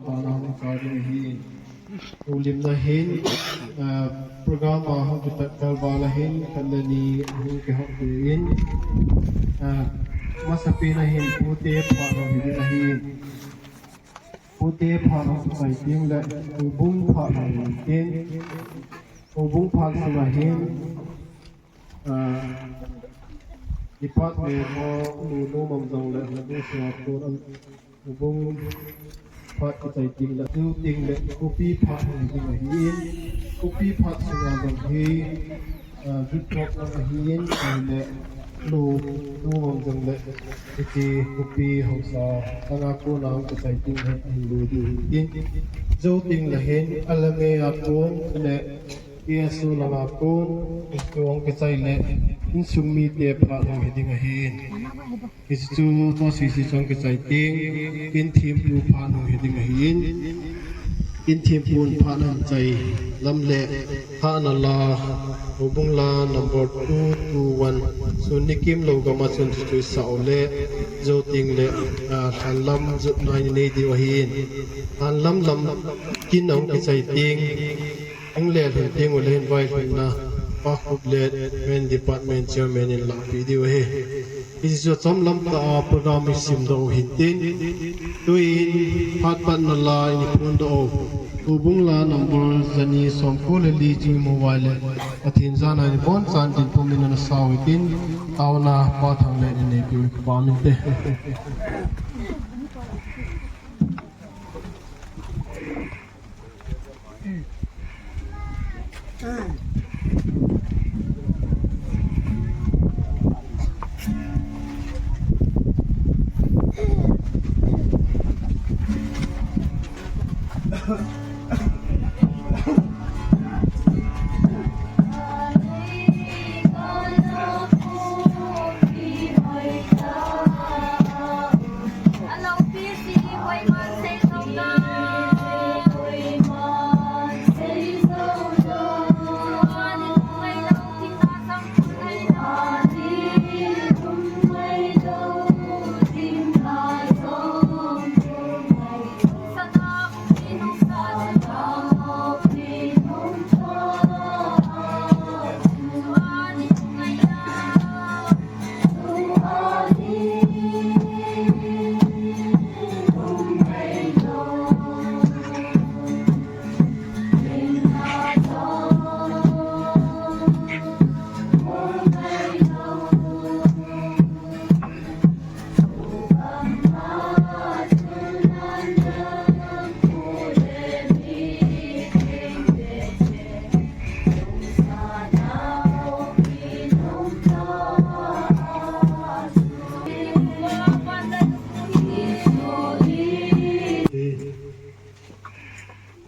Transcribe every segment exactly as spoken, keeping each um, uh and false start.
Bana hung kal ding ahi. Houlimna hin, ah, program a hung kipat kal val a hin, khat le ni hung kihong ding in, ah, masapen a hin pute phat hung hi ding ahi. Pute phat hung kichai ding le, houbung phat hung hi ding. Houbung phat sunga hin, ah, department ho, nu, nu mam jong le, nu, nu sunga kon, houbung phat kichai ding le, tu ding le, khopi phat hung hi ding ahin, khopi phat sunga jong hi, ah, youth program ahin, ahile, nu, nu mam jong le, hiche khopi haosa, langa kona hung kichai ding ahin, ahin lui ding ahin tin. Jou ding le hin, L M A a kon le, K S O langa kon, hung kichai le, insung mite phat hung hi ding ahin. Hichu, tua sese chun kichai ding, kin thempu phat hung hi ding ahin. Kin thempun phat hung chai lam le, hahna la, houbung la number two two one. Sun nikim lou gam a chun chu chu sa u le, jou ding le, ah, lhan lam jotna nei diu ahin. Lhan lam lam kin hung kichai ding. Hung le lhun teng u le hin vailhunna Pa Khup le Men Department Chairman in lahpeh diu ahi. Hichu chomlam tah a program i simdoh u hin tin. Tuin phat patna la i phondoh u. Houbung la number jani somko le li chu i mu uva ahile, Pathen jana i bonchan tin pum in ana sa u hitin. Taona Pa Thanglet in neipiu, kipa um inte.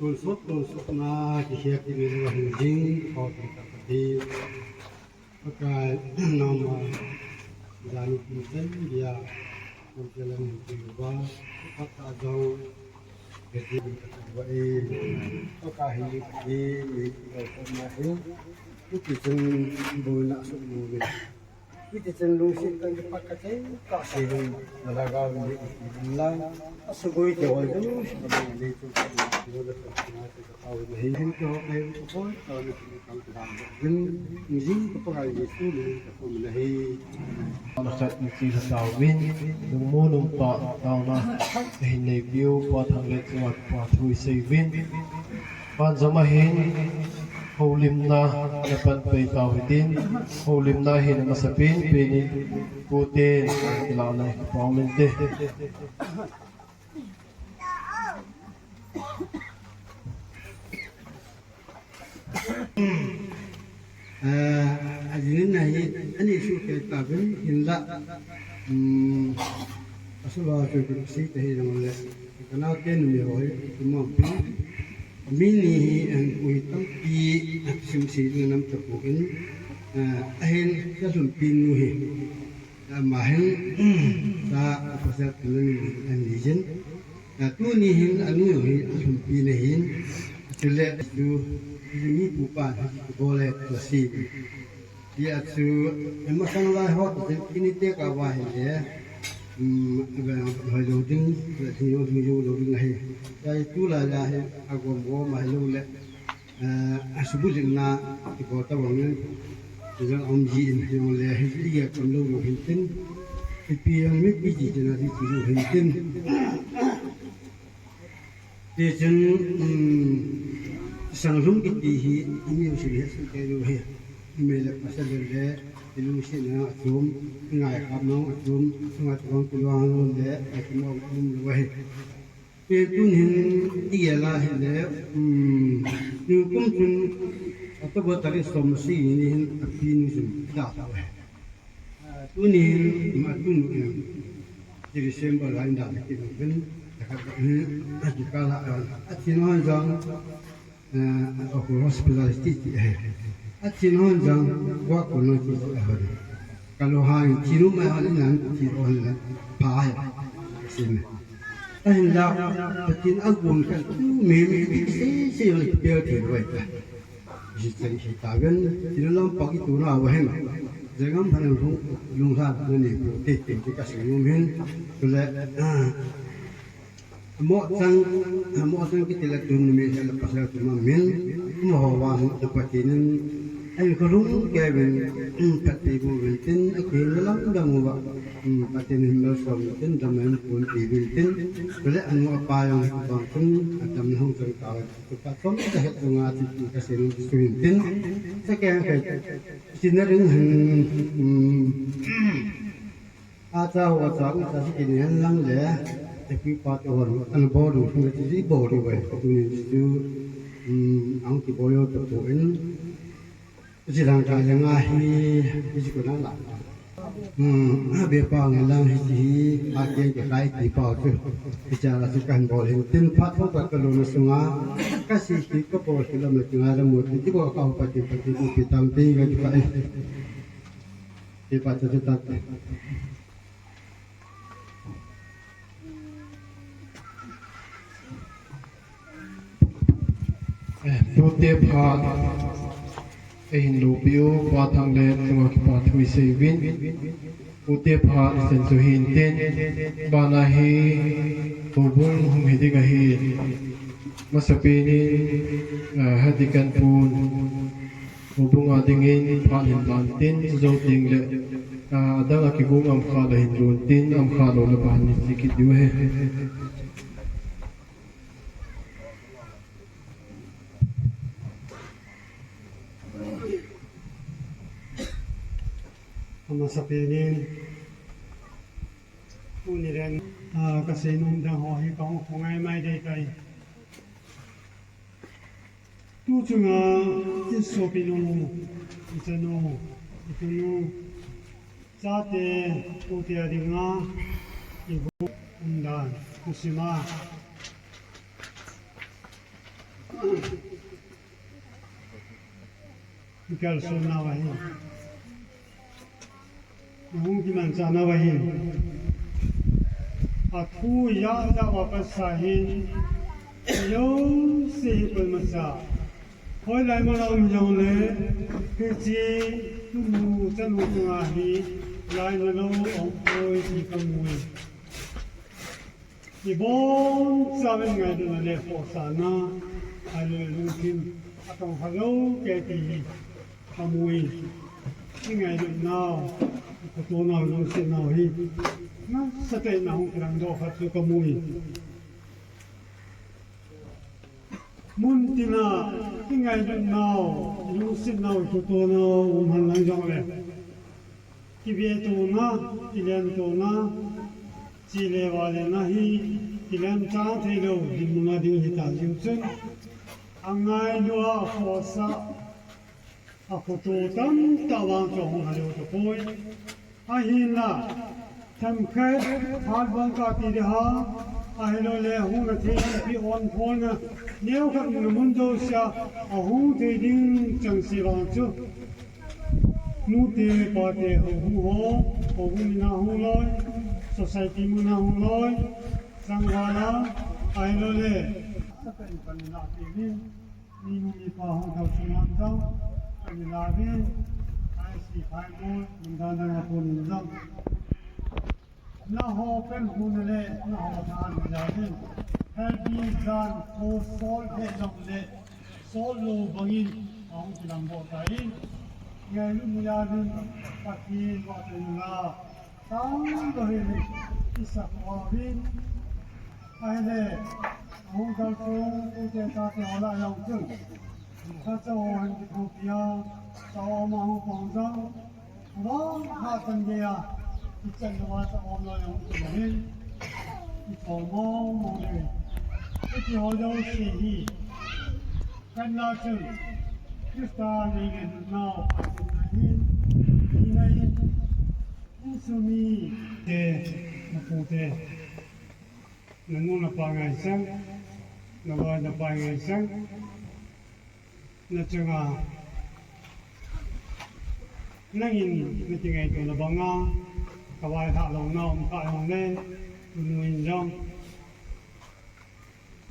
Tonsot, tonsot na, kihek ti min wa hin jing, kau ti ta ti. Pakai, nama, jani ti sen, dia, nam te lam hin ti wa, kata jong, Hiti hin ka tua e, tua ka hin hiti, hiti ka tua na hin, hiti chun bu na su mu ni. Hiti chun lungset kan kipat ka chai, ka se hin, na lhagao ni hiti hin lang, a su gui te hoi du, su gui ni tu ka ni, tu da ka na te ka tau ni hin tu ho kai ko ko, tau ni tu ka tu da hin, ni jing ka pa ka ni su ni ka pu ni hi. Ana khat ni chi sa tau min, lungmon um tah taona, ka hin neipiu, Pa Thanglet chunga kipa thu i sei uvin. Banjom a hin, houlimna na pan pei tau hitin, houlimna hin a masapen pen in, pu ten, kilah le, kipa um inte. Eh, a jinin na hi, ani su ke ta bin hin la, um, a su la su ke si te hi jong le, ka nau te nu mi hoi, tu ma pi, mi ni hi an ku hi tam pi, sim si ni nam ta ku in, eh, a hin sa lum pi nu hi. Ama hin, sa, a pasal tulen an ni jin. A tuni hin, anu hin, a lhumpi na hin. Chule, tu, mi pu pa, bole, tu si. Ti a chu, ema sang lai ho, tu, ini te ka wa hin le. Um, a ve a hoi lo ding, le thing jong thing jou lo ding ahi. Chai tulai la hi, a gom gom ahi lo le, eh, a subulin na, ti ko ta bang in, ti jong om ji in, jong le hi, i ya kam lo lo hin tin, i pi yang mi pi ji jena di ti lo hin tin. Ti chun, um, sanglum kiti hi, i mi u si le, si ke lo hi, i mi le pasal le, i lungsetna a chom, i ngaikhapna a chom, sunga tuang kilong le, a chom a um lo hi. Ti tun hin, i gel a hi le, um, nikum chun, October tarik som sagi ni hin, a pi ni chun, da ta hi. Ah, tunin, ma tun, em, ti December lai da ki no ben, da ka, em, a ki ka la, a ti no jang, eh, a ko hospital ti ti, eh. A ti no jang, wa ko no ti, eh, ka lo ha, ti no ma ha nan ti ro han pa, eh, sin. A hin la, Pathen a gun ka tu me me se se yo ki pe ti ro, eh. Ji chang hi ta ven, ti lo lam pa ki tu na wa hen. Jengam phan lung, lung ha na ni pu te, te, te ka sing lum hin. Tu le, ah, mo chang, mo chang ki te la tun mi sa la pa sa tu ma min. Mo ho wa mo ta pa ti nin. Ai ko lung ke ven, um, pa ti bu ven tin, a ki la lam da mo wa. Um, pa ti nin lo som tin, da men pun ti ven tin. Tu le, an mo pa yang pa tin, a tam hong chang ta wa. Tupa chom ta het dunga ti ti ka sei nom ti suhin tin. Second kai. Sina ring hin, um, a cha ho cha u cha si kin hen lang le. Te pi pa te hon. An bo du, ti ti bo du wai. Tu ni tu, um, ang ti bo yo to to in. Ji lang ka jang a hi, ji ko na la. Hmm, a be pa nge lang hi hi, a ke ke kai ti pa tu. Ji cha la ji kan bol hin tin phat ho ka ka lo na sunga. Ka si ki ka bol ki lo na ti nga la mo ti ko ka pa ti pa ti ku pi tam ti ga ji pa. Ti pa tu tu ta. Eh, tute phat, eh, hin lopi u, Pa Thanglen, chunga kipa thu i sei uvin. Tute phat, i sen chu hin tin, bana hi, houbung hung hi ding ahi. Masapen in, eh, ha deacon pun, houbung a dingin, phat hin ban tin, chu jou teng le, eh, adang a kigong am kha la hin lon tin, am kha lo la ban ni ti kit diu ahi. Amasapen in, tuni len, ah, ka sei nom dang ho hi ka hung phong ngai mai dei tai. Tu chunga i sopinu, i chanu, i tunu, chate, tute a dinga, i bu, umdan, kusima. Kalsonna ahi. Nahung kimanchahna ahi. Athu ijat ijat a pat sa hin, jouse hi koimacha. Hoilai mun a um jongle, hiche tumu chanu chunga hi, lainat lou aumpoi ti kamu e. Ibonchauvin ngailutna le khohsahna, ahilou le lungthim atongkha lou kei ti hi kamu e. Ingailutnau, ikhotonau, ilungsetnau hi nasatah in ahung kilangdoh khat chu kamu e. Muntina ingailutnau, ilungsetnau, ikhotonau um henlang jongle, kivetona, kilentona, chele valena hi kilemchang theilou dinmun a ding hita jeh chun, angailu a, akhohsah, akhoto tamtah vang chu ahung lhah lou tapoi. Ahinla, themkhat, phat vang kati ding ham, ahiloule hungna thei lampi onkholna neokhat mun jousea ahung thei ding chengse vang chu, nute pate houbung ho, houbung mina hung loi, society muna hung loi, changvala, ahiloule saka in panna pi ni, minu mipa hung thou chunga jong, kani la ni, I C Phaimol, mun dan dan a pon in jong. Nangho pen hun le nangho than jal in, Helbi jan ko sol he jong le, sol lou bangin ahung kilam bo ta in, ngailut muya din Pathen vahchoina tang lou hi le, i sak uvin, ahile, ahung kal chung, u te cha te ho lah jong chun, cha cha ho hin kithopia, cha ho ma hung pang jong, Lung ha chan geiya, ichan lou a cha om lou jong chu hin, ipo mong mong le. Hiti ho jouse hi, kan na chun, Christa nei ngai nau, hin, hin na hin, insung mi te, na pu te, na nu na pa ngaichan, na loi na pai ngaichan, Na chunga, nangin na kingaito na banga, ka vailhah louna um kha jong le, tuni in jong.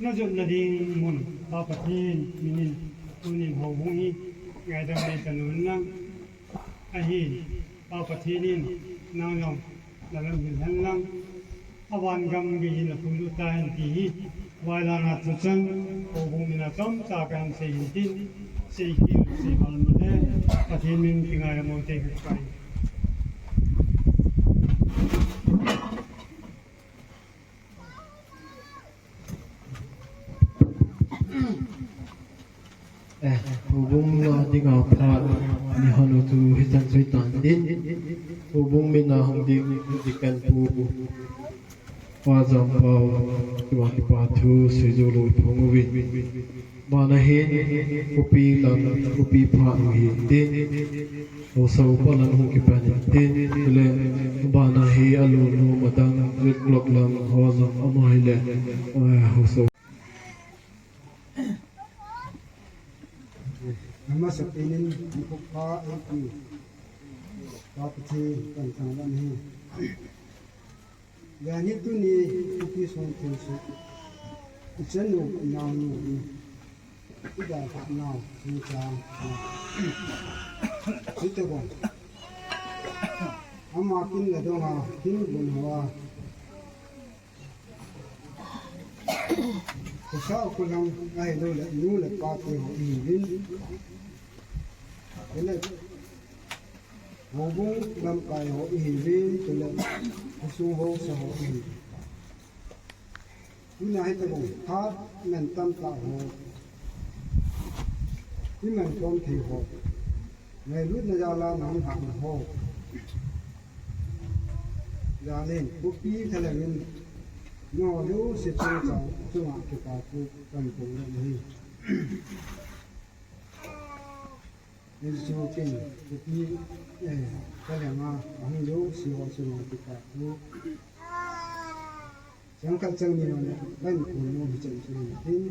Na jotna ding mun, Pa Pathen, minin, tunin houbung hi, ngaidam nei tanu lang. Ahin, Pa Pathen in, nang jong, na lamhil hen lang, a van gam gei hin a puilut ta hen ti hi, vailhahna thucheng, houbung mina chomcha kahin sei hin tin, sei khel, sei val male, Pathen min kingaidam u te hi kai. Eh, houbung a dinga phat ni hon u chu hichan chu hitan tin. Houbung mina hung ding Deacon Pu Pajam Pau, kipa kipa thu seijou lou phong uvin. Bana hin, khopi lam, khopi phat u hin tin. Haosa upa lam hung kipan in tin, chule bana hi alunu madang, red block lam ho jong ama hile, eh, haosa. Amasapen in, nikho pha eipeu Pa Pathen kahin thangvah in ahi. Janhi tuni, khopi sung thilsoh, ichanu, inaonu, idalhah nau, sungchang, hitabang. Ama kin la donga, kin gun hoa. Khosa kholang, ahilou le, nu le pa te ho ihiuvin. Ele, Houbung lamkai ho ihiuvin, chule khosung haosa ho ihiuvin. Tuna hitabang phat mantam tah ho, iman khom thei ho, ngailutna jal a nahung lhahna ho, jal in khopi thalheng in, nangho jouse chunga, chunga kipa thu kahin phong u ahi. Hichu kin, khopi, eh, thalheng a, ahung jouse ho chunga kipa thu. Chang khat chang ni ho le, kahin phong u hichan chu hin tin.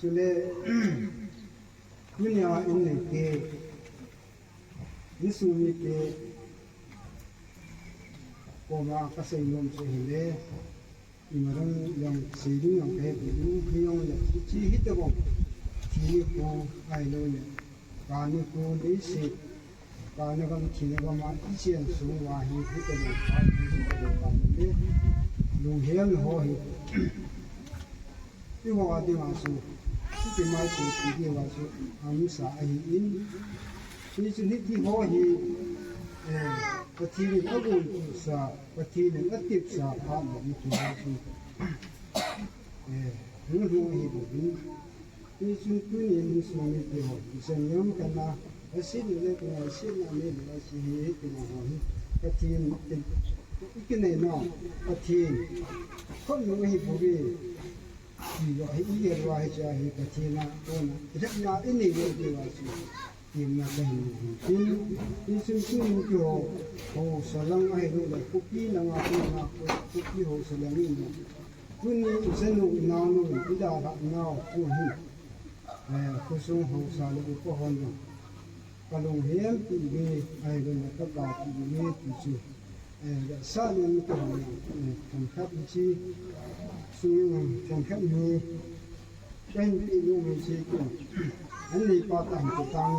Chule, tunia in neite, insung mite, koma kasei nom chu hile, Ima dang jong sei ding jong kahe poi, hijongle, hiche hitabang, thi nikho, ahilou le, ka nikho, leiset, kana gam, thina gam a, ichen sung uva hi, hitabang, ka, hitabang, ka, le, lunghel ho hi, eiho a dinga chu, hiti mai chu, ti diuva chu, amasa ahin, hichun hiti ho hi, eh, Pathen in agontohsa, Pathen in atepsa phat le iti ho chu, eh, hung lhung ahi bouvin. Hichun tunin insung mite ho, ichan niam khat na, asetna le kingaisena nei le ase hi, hiti ho hi, Pathen, ikinei nau, Pathen, khut nu ahi bouve, ti ho hi, igel uva hiche hi, Pathen a kona, ilhepna inei le ti uva chu. Tina kahin hin tin, insung sung keiho, haosa lang ahilou le, khopi langa kona, khopi haosa lang in, tuni ichanu, inaonu, idalhah nau, khu hi, eh, khosung haosa le upa hon jong, kalunghempi uve, ahilou le, kapa pi uve, ti chu. Eh, sa lung to, eh, themkhat hiche, sung, eh, themkhat hi, kahin peh nom hiche kin, an neipa tah in kitang.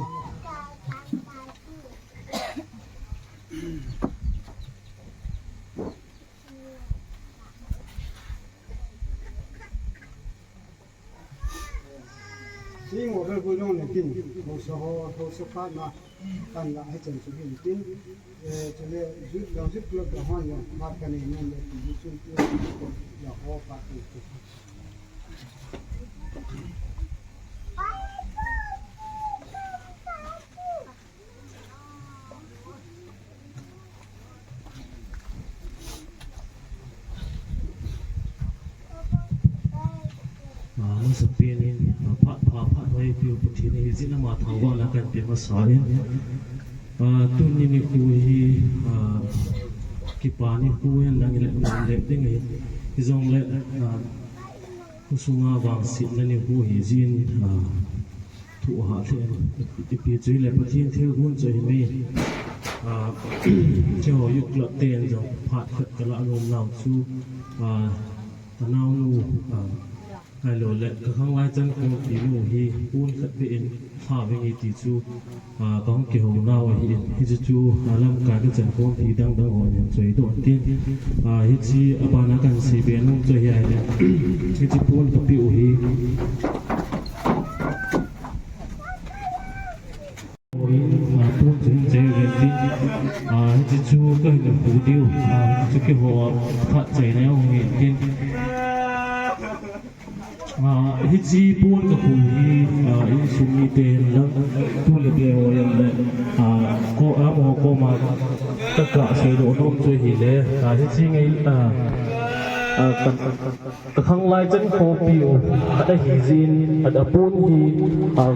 Tingmo vel vui long le tin, haosa ho, haosa phat na, kan la hichan chu hin tin, eh, chule youth lang, youth club lang hon le, phat kan nei nom le tin, chun tin, la ho phat tin. Ah, masapen in, ah, phat pha, phat hoi piu Pathen hi jin ama thangvahna kahin pe masa in. Ah, tuni nikho hi, ah, kipa nikho hin lang le, le ding ahi. Hijongle, ah, khosunga vangsetna nikho hi jin, ah, thu ahah lheh in. Ipi chu hile Pathen thilgon chu ahi mai. Ah, keiho youth club ten jong phat khat kalah nom nau chu, ah, anaonu, ah, ahilou le, ka khanglai chan khompi nu hi pon khat beh in lha ving e ti chu, ah, kahung kihou nau ahin, hiche chu, ah, lamkai ka chan khompi dang dang hon hin choi doh tin, ah, hiche abana kahin seibe nom chu ahi ahile, hiche pon ka peh u hi. Oi, ah, pon chu hin choi uvin tin, ah, hiche chu kahin khu diu, ah, hiche chu keiho a phat chaina jong ahin tin. Ah, hiche pon kakhu hi, ah, insung mite hin lang, tu le te ho jong le, ah, ko, amaho koma ka, kaseidoh nom chu ahile, ah, hiche ngai, ah, ah, ka, ka khanglai chan khompi u khat ahi jin, a, apon hi, ah,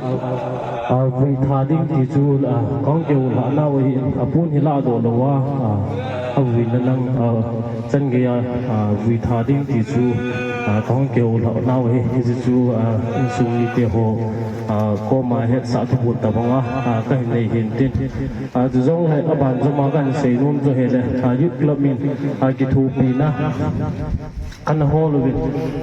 ah, vui tha ding ti chu, ah, kahung kihou lhah nau ahin, apon hi lahdoh lou a, ah, avuina lang, ah, chan geiya, ah, vui tha ding ti chu, ah, kahung kihou lhah nau ahi, hiche chu, ah, insung mite ho, ah, koma hetsah thupeh tabang a, ah, kahin nei hin tin. Ah, chujongle aban joma kahin seinom chu ahile, ah, youth club min, ah, kithopina kana hol uvin.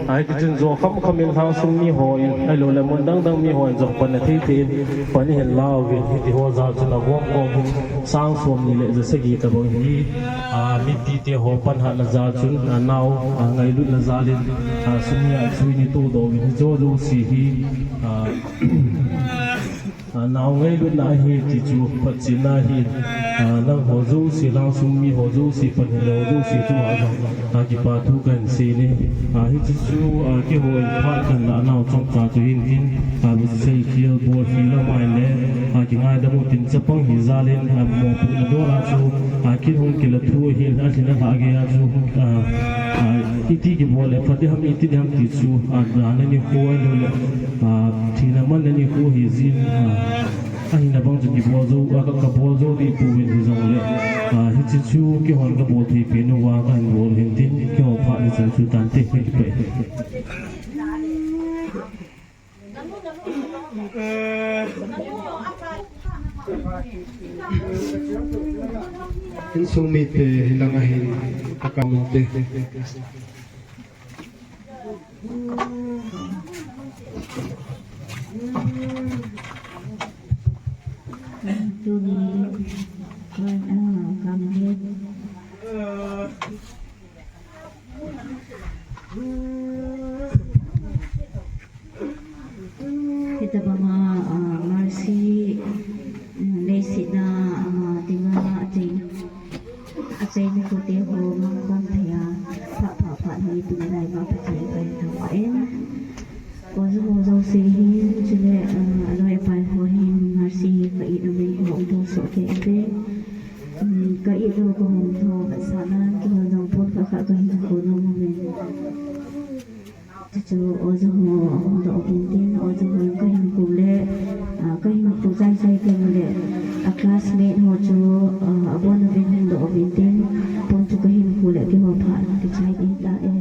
Ah, hiti chun jo kham kham in lhangsung mi hon, ahilou le mun dang dang mi hon jong pan athei thei in pan ahin la uvin, hiti ho jal chun agom gom in sang somni le ja sagi tabang hi, ah, mipi te ho panhatna jal chun, ah, nao, ah, ngailutna jal in, ah, sum ni a chu ina todoh uvin, hiche jouse hi, ah, Ah, nao ngailutna ahi ti chu phatchenna ahi. Ah, nangho jouse, lhangsung mi ho jouse, panhilou jouse chunga jong, ah, kipa thu kahin sei e. Ah, hiche chu, ah, keiho in phat kahin lah nau chomcha chu hin tin, ah, seikhel bolkhel amaile, ah, kingaidam u tin chapang hi jal in, ah, mopohna dol a chu, ah, kin hung kila thu ahin, alhin alhah geiya chu, ah, ah, iti kibol le phat ding ham, iti ding ham ti chu, ah, dana nikho ahilou le, ah, thina manna nikho hi jin, ah, ahina bang chu kibol jou, ah, ka, kabol jou ding pouvin hijongle, ah, hiche chu keihon kabol thei pen uva kahin bol hin tin, keiho phat hichan chu tante, kakipah e. Insung mite hilang ahin, kakam te. Tuni, ah, kam he. Hitabanga, ah, Mercy, mm, leiset a, ah, dinga achai, achaina khote ho mangthah thei a, phat, phat, phat hi tuni lai uva Pathen kahin thangvah e. Oja ho jouse hin, chule, ah, aloi apai ho hin, Mercy hi ka it uvin, kahung thou soh kei uve. Um, ka it u kahung thou vetsahnan, keiho jong pon khat khat kahin khu nom uve. Chuchu oja ho ahung doh uvin tin, oja ho kahin khu le, ah, kahin khu chai chai teng le, a classmate ho chu, ah, abon uvin hung doh uvin tin, pon chu kahin khu le, keiho phat kichai ding ta e.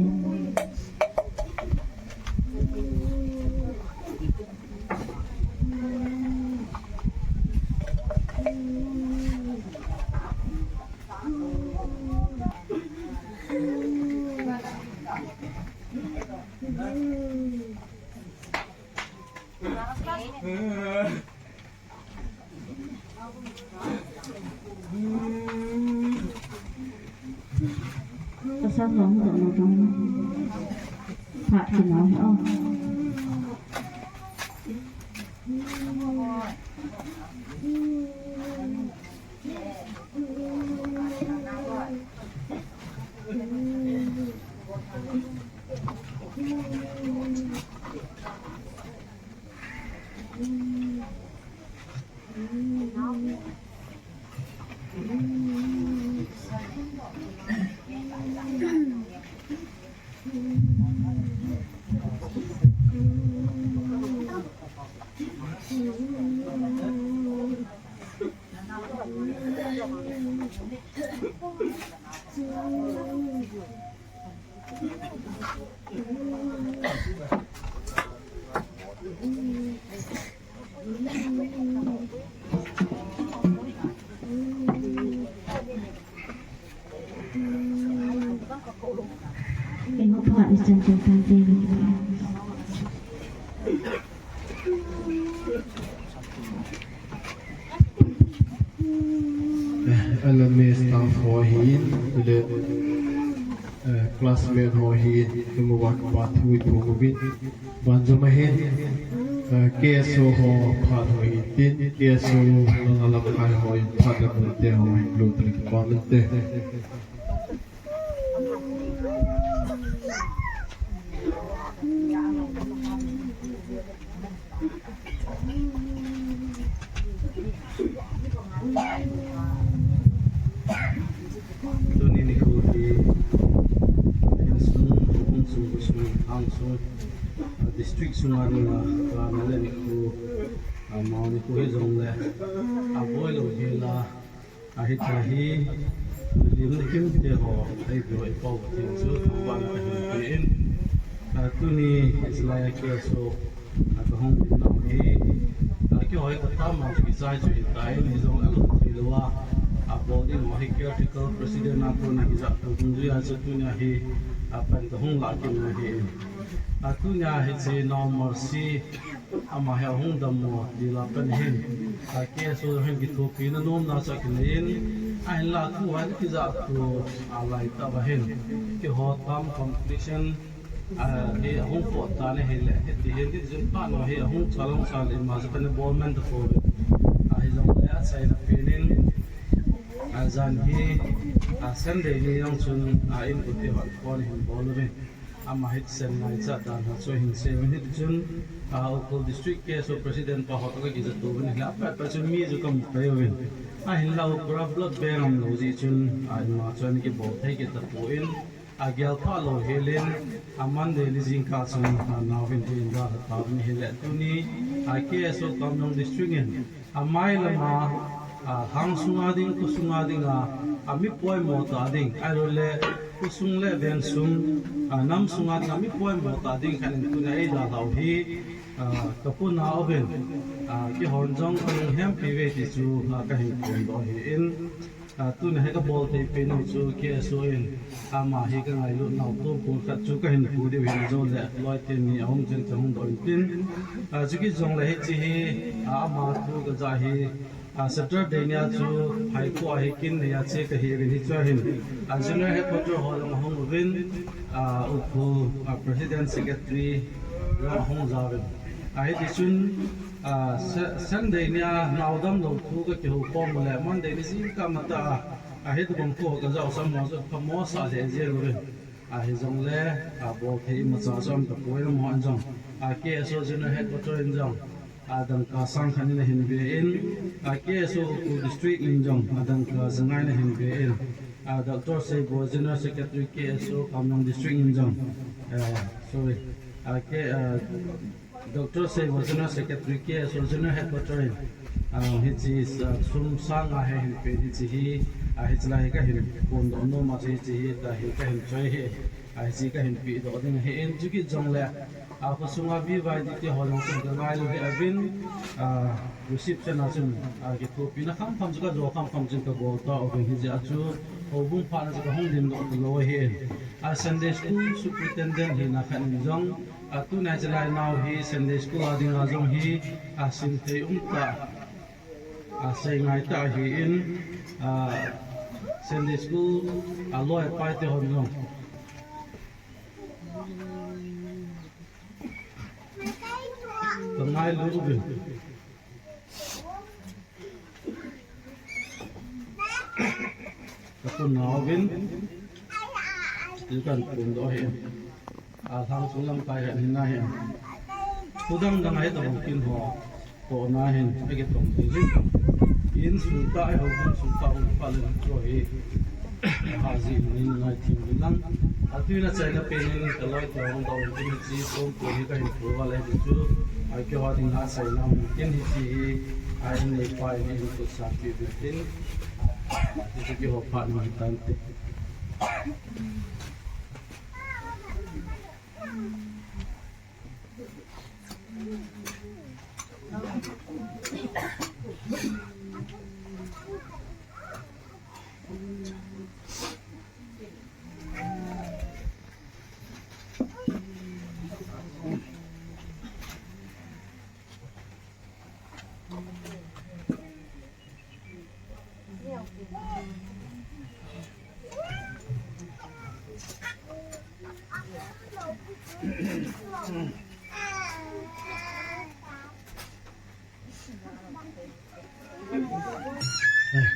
Pasal hong doh na tong. Phat kinau hi o. Eh, L M A staff ho ahin, le, eh, classmate ho ahin, nungah uva kipa thu iphong uvin. Banjom ahin, eh, K S O ho phat ho ahin tin, K S O langa lamkai ho in phat le mun te ho hin lo tali kipa uvin te. Tuni nikho hi, insung, insung, insung, insung, ah, district sunga dinga, ah, nale nikho, ah, mao nikho hijongle, ah, boi lou hela, ah, hitia hi, lim le kim te ho, ei boi pau thei chu, thangvahna kahin pe in, ah, tuni, hilai a K S O, ah, kahung in nau hi, ah, keiho hi katama chu kichai chu hitai, hijongle lou thei lou a, ah, bol ding ho hi caretaker president a kona kijah tu dungjui a chu tunia hi, ah, pan kahung lah kit u ahi. Ah, tunia hiche Nao Mercy, ama hi ahung dammo dila pan hin, ah, K S O hin kithopina nomna chu akinei in, ahinla thu hi kijah tu, ah, lai tah uva hin, keiho term completion, ah, hi ahung pot tan ahile, hiti hin, hiti chun phat nau hi ahung chalong chal in, ama chu kana bol man tapouve. Ah, hijongle achaina pen in, ah, jan hi, ah, Sunday ni jong chun, ah, in uti hot pon hin bol uvin. Ama hi sen ngaichat dan ho chu hin sei uvin, hiti chun, ah, Ukhrul District K S O President pa ho toh kakijah to uvin, hile apatpat chun mi chu kamu pai uvin. Ahinla Ukhrul a blood bank aum lou jeh chun, ah, ima chu ana kibol thei kit tapon, agel pha lou helin, a Monday ni jingkah chun, ah, naovin eihin dalha tauvin ahile tuni, ah, K S O Kamjong District in, amai lama, ah, lhang sunga ding, kho sunga dinga, ah, mi poimo tah ding, ahiloule, kho sung le veng sung, ah, nam sunga dinga mi poimo tah ding khat in tunia eidalhau hi, ah, kaphung a uvin, ah, keihon jong kalunghempi uve ti chu, ah, kahin phondoh ahin, ah, tunia hi kabol thei pen u chu K S O in, ama hi kangailut nau tompon khat chu kahin phu diu ahin, ajoule loi teni aum chun kahung doh intin, ah, chukit jongle hiche hi, ah, ama thu kajah hi, ah, Saturday nia chu Phaikho a hi kin neiya che kahi uvin, hichea hin, ah, General Headquarter ho jong ahung uvin, ah, Ukhrul, ah, President Secretary jong ahung jauvin. Ah, hiti chun, ah, Sa-, Sunday nia naodam lou thu kakihoukhom u le, Monday ni jingkah matah a, ah, hitobang thu kajah u chu amaho chu phamo sah lheh jeng uvin. Ah, hijongle, ah, bol thei imacha chu aum tapoi, amaho in jong, ah, K S O General Headquarter in jong, ah, dangka sang khat in ahin be in, ah, K S O Ukhrul District in jong, ah, dangka ja nga in ahin be in, ah, Doctor Seiboi General Secretary K S O Kamjong District in jong, ah, sorry, ah, K, ah, Doctor Seiboi General Secretary K S O General Headquarter in, ah, hiche, ah, sum sang nga hi ahin pe in, hiche hi, ah, hiche lai hi kahin phondoh nom a chu hiche hi, tua hi kahin choi ahi, ah, hiche kahin pedoh ding ahin, chukit jongle, ah, khosunga V Y D te ho jong chun kangailu hih uvin, ah, reception a chun, ah, kithopina khamkham chu kajo khamkham chun kabol tauvin, hijeh a chu houbung phat na chu kahung dingdoh talou ahin, ah, Sunday School Superintendent hina khat in jong, ah, tunia hiche lai nao hi Sunday School a dinga jong hi, ah, simthei umtah, ah, seingaitah ahin, ah, Sunday School, ah, loi apai te hon jong kangailu uvin. Kaphung a uvin, ti kahin phondoh ahi. Alhang sung lamkai khat hina ahi. Thu dang dang ahi tabang kin ho. Tohna hin, akitong thei jin. Insung tah, eiho insung tah, hung pha le chu hi. Hahjin in ngaithim uvin lang. Atuin achaina pen in kaloi te hung doh uvin tin hiche, sompi hi kahin phu uva le hiche chu, ah, keiho dinga achaina mun tin hiche hi, ah, inneipa in eihin khutsah peh uvin tin, hiche keiho phat na hitante.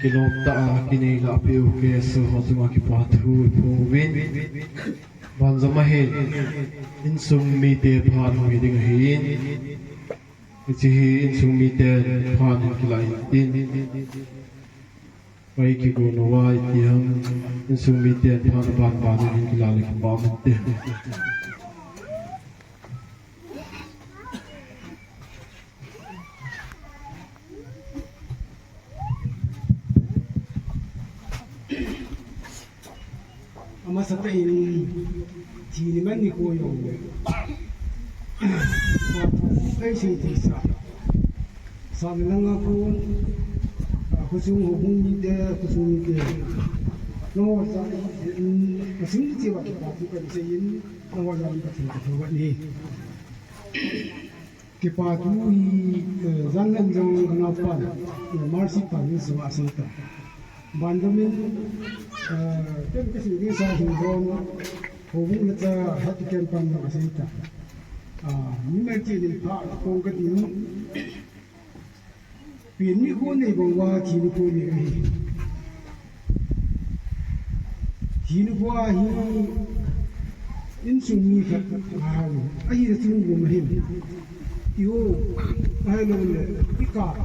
Kilom tah a kinei lah a peh u Jesu ho chunga kipa thu iphong uvin. Banjom a hin insung mite phat hung hi ding ahin. Hiche hi insung miten phat hin kilah intin. Pai kigon uva iti ham, insung miten phat aban ban hin kilah le kipa uvinte. Amasatah in, thi ni man nikho jong le, kipa thu kahin sei thei sa. Sa le langa kon, a, khosung houbung mite, khosung mite. Nangho jal in, um, kasung cheh uva kipa thu kahin sei in, nangho jal in Pathen kathangvah in ahi. Kipa thu hi, eh, jan len jong kanaopan, eh, Mercy pan jong asei tai. Banjom in, eh, ken kasei ding sa hin jong, houbung le cha hati ken pan jong asei tai. Ah, numei cheh in pha kong kati. Pen nikho nei bang uva, thi nikho nei ahi. Thi nikho ahi, insung mi khat ahao. Ahi le chung gum ahin. Eiho, ahilou le, i kap.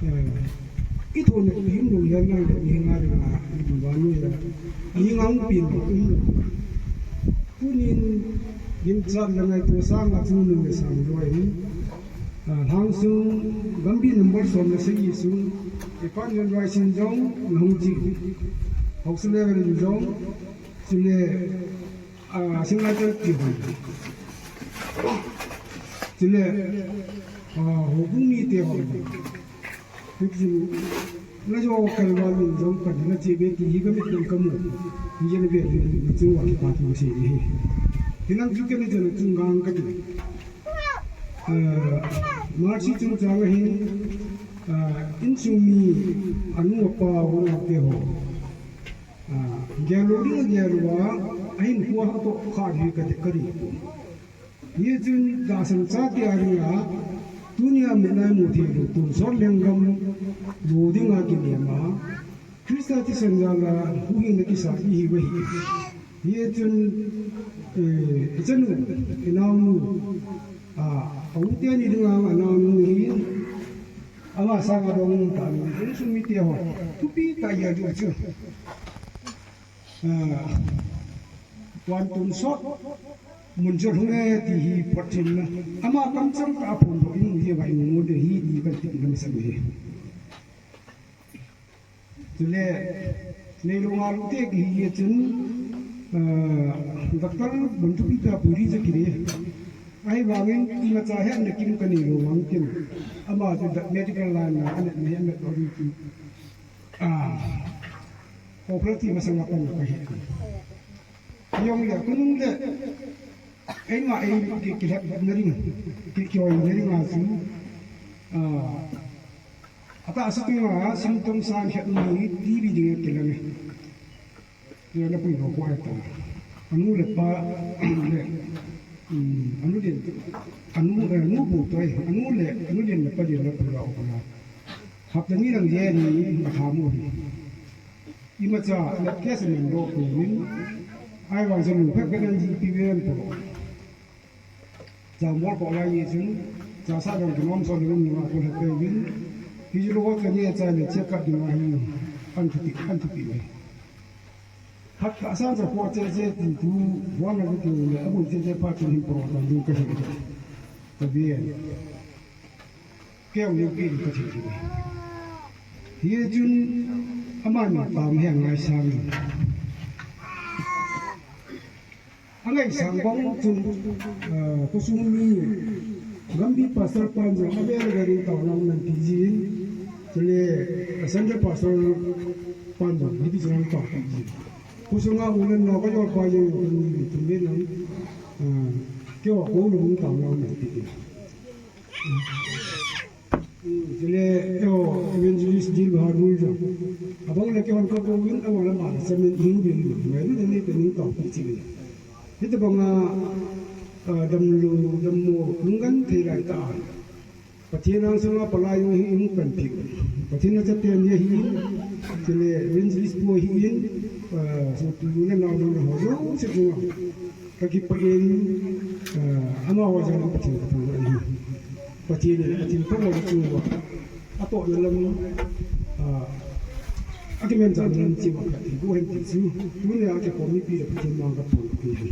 Eh, i thon le, i him lou hian nang le, i hing a ring a, i bang uva nu le. I hing a hung pen lou, um lou. Tunin, ginchat le ngaito sanga chungnung le sang loi in. Ah, lhang sung, gambi number som le sagi sung, ipan len raisin jong, nahung chi. Hausa level in jong, chule, ah, single ti hon. Chule, ah, houbung mite hon. Hichu, na jo kalval in jong pan, na che be ti hi ka mit in ka mu. Hi jeng be, na chung uva kipa thu ka sei hi. Hinam chu kei na jong chung gang ka ti. Ah, Mercy chungchang a hin, ah, insung mi anu apa u naote ho. Ah, gel lou ding gel uva, ahin kho a toh kha hi ka ti ka ri. Hichun tahsan chate a dinga, tunia mit a imu thei lou, tonsot lenggam lou dinga kinem a, Christa thisan jal a huhhingna kisa ihiu ahi. Hichun, eh, ichanu, inaonu, a, a u teni dinga anaonu hi, ama sanga dong um tan, insung mite ho, thupi tah a ijui chu. Ah, van tonsot, mun chot hung e ti hi photchenna. Ama kamchang tah a phondoh in, hiva imu de hi, ti kan ti na masa e. Chule, neilou ngalou te kihi chun, ah, Doctor Bonthupi Tapuri chu kile. Ahivangin, imacha hetna kim ka neilou vang chun. Ama chu medical line a, ana, ana, ana, ana, Ah, operation masang a pan ka hi. Jong le, kunung le, eima ei ki, kilhep na ding, ki, kioi na ding a chu. Ah, atahsa tunga symptom san khat ni T B ding kilang e. Tua na pui ho ko ai ta. Anu le pa le, um, anu le, anu, eh, anu bu toi, anu le, anu le na pa le na pui ho ko na. Hapta ni lang je ni na kha mu hi. Imacha, na ke se men do ko min. Ahivang se mu phet phet an ji pi ven to. Jam bol ko lai ye chun, cha sa dong ki nom so le ni ma ko le pe vin. Hi lo ko ni cha le che ka ding a hi. An thu ti, an thu ti le. Hat ka sa sa ko che che ti tu, wa na ko tu le, a bu che che pa tu hin pro ta du ka hin. Ta bien. Kei jong pi ding ka thei thei. Hichun amani pam hi angaisang in. Angaisang bang chun, ah, khosung mi, Gambih Pastor pan jong avel vel in taona aman pi jin, chule, ah, Sunday Pastor pan jong hiti chun ana tao pi jin. Khosunga u le nao kajol pa jong, ah, keiho koma taona aman pi jin. Chule, eiho, Evangelist Dilbahadul jong. Abang le keihon kakou in, abang le ama le chamin, hung ding, ngai lu le ni te ning tao pi chi le. Hitabanga, ah, damlou, dammo, lunghan thei lai tah a. Pathen angsunga palai jong hi, hung panpi. Pathen a chaten hi ahi. Chule, Evangelist pu ahin, ah, sopi u le nao le ho jouse chunga. Kakipah in, ah, amaho jal in Pathen kathangvah in. Pathen in athilpha bol chu uva, atohna lam, ah, akimanchahna lam cheh uva kathilpha hen ti chu, tunia kikhom mipi le Pathen manga kaphongdoh ahi.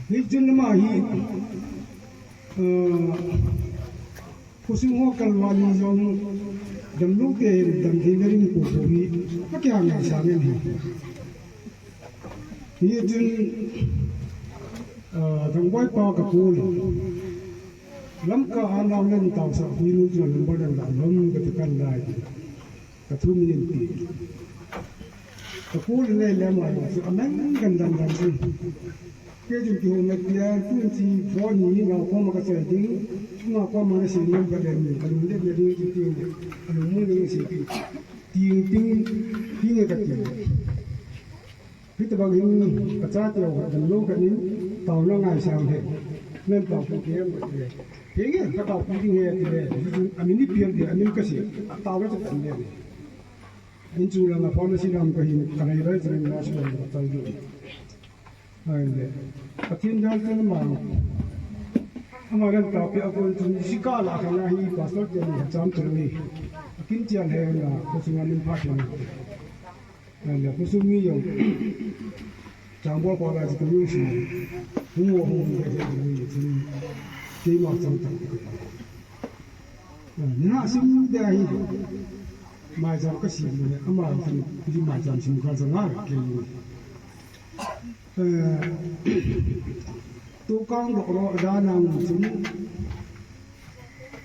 Hichun ama hi, ah, khosung ho kalval in jong damlou te hin damtheina ding popo hi, akihang ngaisang in ahi. Hichun, ah, Thangboi pa kakol in. Lamka a nao len taosah pi nu chun number dang dang lom kati kan lai ti. Kathum in pi. Kakol in le ama chu amen kan dang dang chu. Kei chun kihou na tia tun chi phone hi nao koma kasei ding. Nao koma nasei number le ni kalung le na ding chu pi. Kalung mun ding sei pi. Ting ting ting kati. Hitabang hin kachate ho khat damlou khat in taona ngaisang hen. Nen taopi ding em kati le. Henge, kataopi ding ahi ati le. Amin ipi ham ti, amin kasei. Taona chu tan le. Inchu langa pharmacy lam kahin kalei loi chu na chu lam katal du. Ahile. Pathen jal chun ama. Ama len taopi a kon chun sikal a khan ahi pastor te ni hacham chu hi. Akin chian he na, khosunga min pha chian. Ahile, khosung mi jong. Changbol pa la chu kanu si. Hung wo hung wo he he chu. Keima chang tang. Nina sim de ahi. Maicham kasim le, ama chu, maicham sim kal chang a kei. Eh, tukang doh lo, adan a um chun,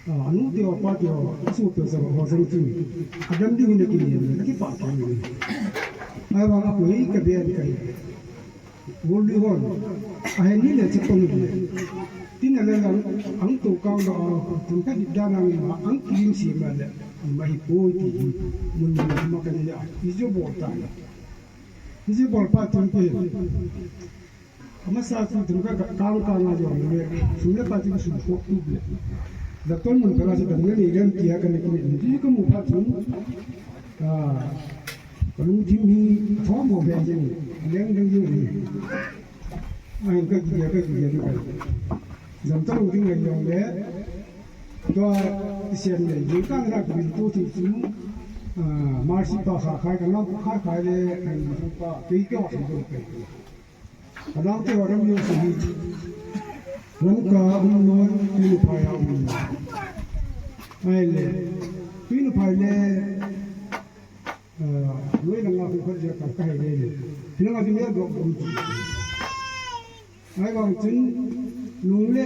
ah, anu te ho, apa te ho, asopi ho, ho jong chun, adam ding in akinem le, akipah kei in. Ahivang a koi kaben kahi. Goldi hon, ahen ni le chapang ni le. Tin a le lang, ang tukang doh a, themkhat dip dan a um a, ang kilim sim a le, ima hipoi ti hi, mun mun ma kani a, ijou bol ta le. Ijou bol pa tin pe. Amasa chu themkhat ka kang kang a jong le, sum le pai chu sum kho tu le. Doctor mun kala chu dam le ni lem tia kani kini, ti kamu phat chu. Ah, kalungthim hi athom ho ve jeng, leng ding jeng hi. Ahin kakigia, kakigia ni kai. Jam talou ding ngai jong le. Tua isen le, jingkah na kabil tu ti chu. Ah, Mercy pa kha khai, kanam pa kha khai le, ahin pa, kei kei wa sum ko kai. Anao te ho ram jong si hi. Lamka um non, Twinphai a um non. Ahile, Twinphai le, ah, loi langa khu khat jeh a ka, kahei le le. Hilanga ding le block um. Ahivang chun, nung le,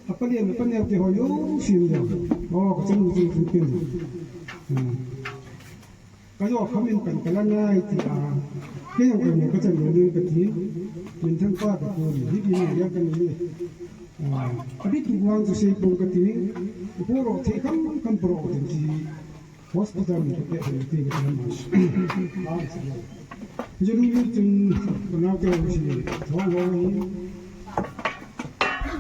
apa le, apa le te ho jong sim jong. Oh, kachanu chu chu tin. Hmm. Kajo khamin pan kala ngai ti a. Kei jong kei mo kachan lou ding kati. Minthang pa kakol in. Hiti hin a kani. Ah, abit tu vang chu sei pong kati. Poro thei kham kham poro tin ti. Hospital min thei thei ti kati ma. Ah, sei. Jelu ni chun kanao te ho si. Thong ho ni.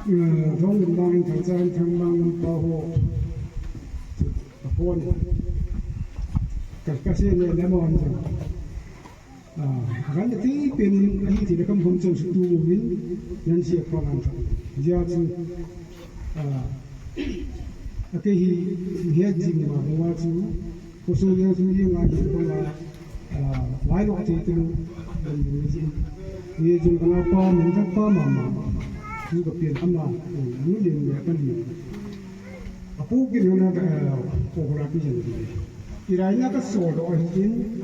Eh, thong lim bang thang chan thang bang pa ho. Ka phone. Ka, ka se le le mo an. Ah, akan ti pen ahi ti le kam hom chang su tu min nan se phone an tha. Jia chu, ah, ake hi he jing ma wa chu, ko su yang su yang a ji ko la, ah, wai lo ti tu, dan ni ji. Ye jing kana pa min ta pa ma ma. Ni ko pen ama, ni le ni ka ni. Apu kin na, eh, ko ko la pi jing. Irai na ka so lo hin.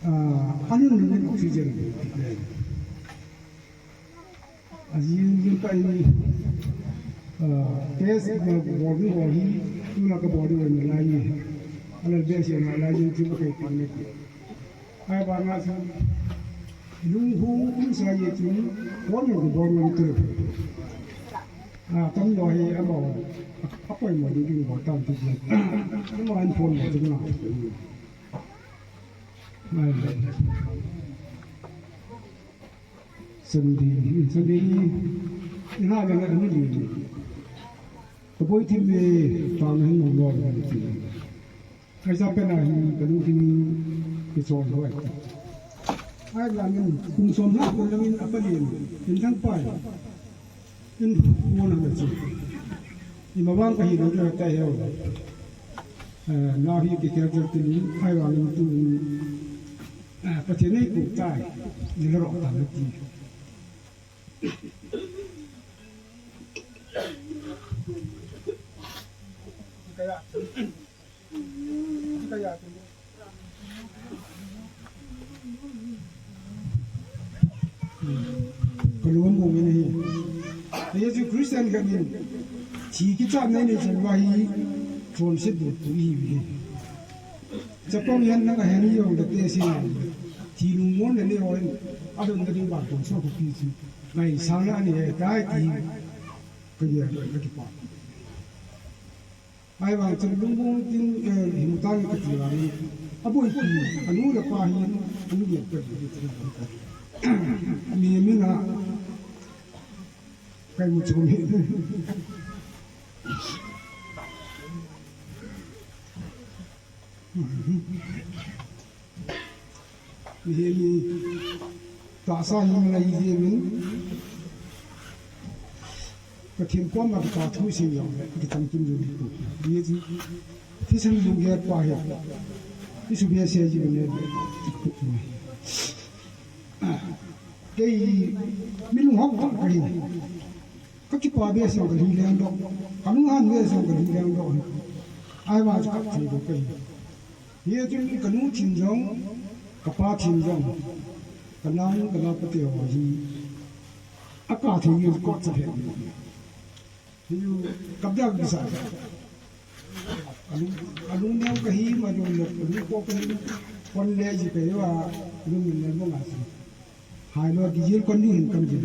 Ah, anun nungin oxygen. Ajing jing ka ini, ah, test na bol ni ho hi, tuna ka bol ni ho na lai ni. Ala be se na lai jing jing ka kai pang ni. Ai ba nga sa, lung hu, lung sa ye jing, bol ni bol ni tu. Ah, tam lo hi, amo, apoi mo di ding bol tam tu. Amo an phone mo tu na. Ai. Sunday, Sunday ni, ina ga na ni ni. Ka boi thim e, ta na hin lo ni ti. Ai sa pe na hin, ka lu thim ni, ki so lo ai. Ai la min, kum som la ko la min apa ni, in thang pai. In phone na chu. Ima vang ka hi lo ka ta heo. Eh, na hi ki ker ker tin, ai vang tu, eh, Pathen nei ku tai, ni lo ro ta na ti. Ka ya. Ka ya. Ka lung mong in ahi. Jesu Christian ka min. Thi kichat nei nei chan va hi. Chonset bu tu hi hi. Chapang yan na ka hen yong da te si. Thi lung mon le le o in. A don da ding ba tu so ku pi si. Ngai sang na ni he dai ti. Ka ya ka ki pa. Ahivang chun lungmong tin, eh, himutang kati vangin. Aboi pi, anu le pa hi, anu le pa hi, mi mina, kai mu chom hi. Mihem hi tahsa hina lai jengin, Pathen koma kipa thu sei jong le, kitam kim jong le. Ye ji, thisan lunggel pa hi. Isu behseh ji le. Kei mi lunghang tah kahi. Ka kipa behseh ka hi leng doh. Ka lunghan behseh ka hi leng doh. Ahivang chu ka thei doh kahi. Hijeh chun ka nu thin jong, ka pa thin jong, ka nao, ka nao pate ho hi, a ka thei hi kot sa he. Hi ju kap dia kisa. A lung, a lung neo ka hi ma jong le, a lung ko ka hi, kon le ji ka hi va, lung min le mo nga si. Hai lo di jil kon ni hin kam ji.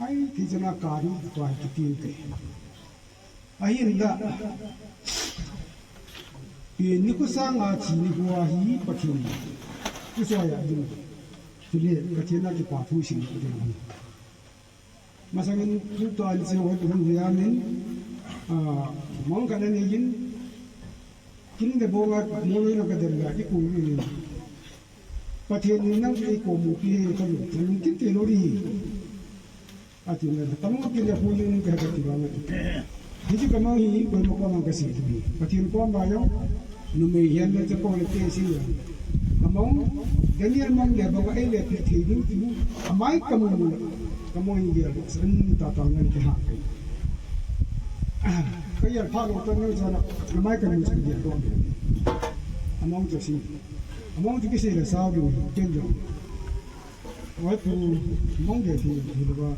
Ai, thi chana ka ni, tua hi kitin te. Ahinla, pen nikho sanga thi nikho a hi Pathen i soi a ding. Chule, Pathen a kipa thu sei ding ahi. Masangin tuta in che hoi Pathen hiamin, ah, mong ka na nei in, kin le bong a, mong le ka del la, i kum in. Pathen in nang ei ko mu pi he ka lung, ka lung kin te lo ri. Ati na, ka lung kin le pu yin ka ka ti ba ma. Hi ji ka mang hi, ko ma ko mang ka si tu hi. Pathen ko ma yong, numei hian le chapang le te si ya. Ka mang, Daniel mang le bang ei le pi thei ding ti. Amai ka mu mu le. Ka mang hi ya, san ta ta ngan ki ha. Ka ya pha lo ta ngan sa na, amai ka mu ka ya do. Amang chu si. Amang chu ki si le sa du, ken do. Oi pu, mong de thi, thi lo ba,